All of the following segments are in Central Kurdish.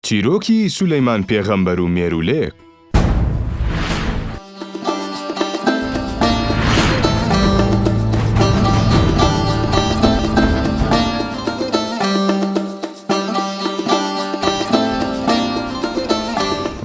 چیرۆکی سولەیمان پێغەمبەر و مێروولەیەک.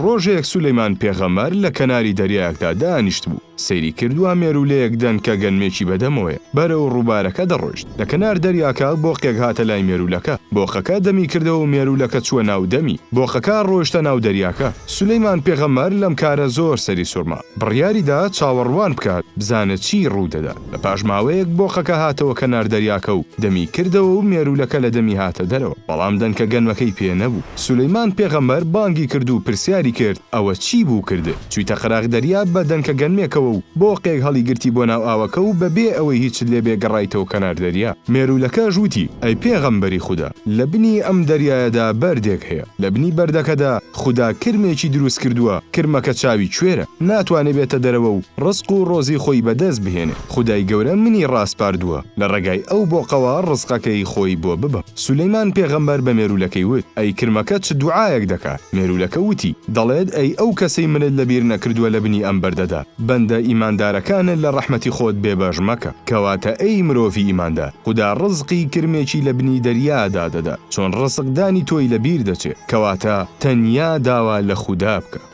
ڕۆژێک سولەیمان پێغەمبەر لە کەناری دەریایەکدا دانیشتبوو، سەیری کرد وا مێروولەیەک دەنکە گەنمێکی بەدەمەوەیە، بەرەو ڕووبارەکە دەڕۆیشت. لە کەنار دەریاکە بۆقێک هاتە لای مێروولەکە. بۆقەکە دەمی کردەوە و مێروولەکە چووە ناو دەمی. بۆقەکە ڕۆیشتە ناو دەریاکە. سولەیمان پێغەمبەر لەم کارە زۆر سەری سوڕما. بڕیاری دا چاوەڕوان بکات بزانێت چی ڕوو دەدات. لە پاش ماوەیەک بۆقەکە هاتەوە کەنار دەریاکە و دەمی کردەوە و مێروولەکە لە دەمی هاتە دەرەوە. بەڵام دەنکە گەنمەکەی پێ نەبوو. سولەیمان پێغەمبەر بانگی کرد و پرسیاری کرد، ئەوە چی بوو کردت؟ چوویتە قەراغ دەریا بە دەنکە گەنمێکەوە و بۆقێک هەڵیگرتی بۆ ناو ئاوەکە و بە بێ ئەوەی هیچت لێ بێ گەڕایتەوە کەنار دەریا. مێروولەکەش وتی، ئەی پێغەمبەری خودا، لە بنی ئەم دەریایەدا بەردێک هەیە، لە بنی بەردەکەدا خودا کرمێکی دروست کردووە، کرمەکە چاوی کوێرە، ناتوانێ بێتە دەرەوە و ڕزق و ڕۆزی خۆی بە دەست بهێنێ، خودای گەورە منی ڕاسپاردووە لە ڕێگای ئەو بۆقەوە ڕزقەکەی خۆی بۆ ببەم. سولەیمان پێغەمبەر بە مێروولەکەی وت، ئەی کرمەکە چ دوعایەک دەکات؟ مێروولەکە وتی، دەڵێت، ئەی ئەو کەسەی منت لەبیر نەکردووە لە بنی ئەم بەردەدا، بەندە ئیماندارەکانت لە ڕەحمەتی خۆت بێبەش مەکە. کەواتە ئەی مرۆڤی ئیماندار، خودا ڕزقی کرمێکی لە بنی دەریادا دەدات، چۆن ڕزقدانی تۆی لەبیر دەچێت؟ کەواتە تەنیا داوا لە خودا بکە.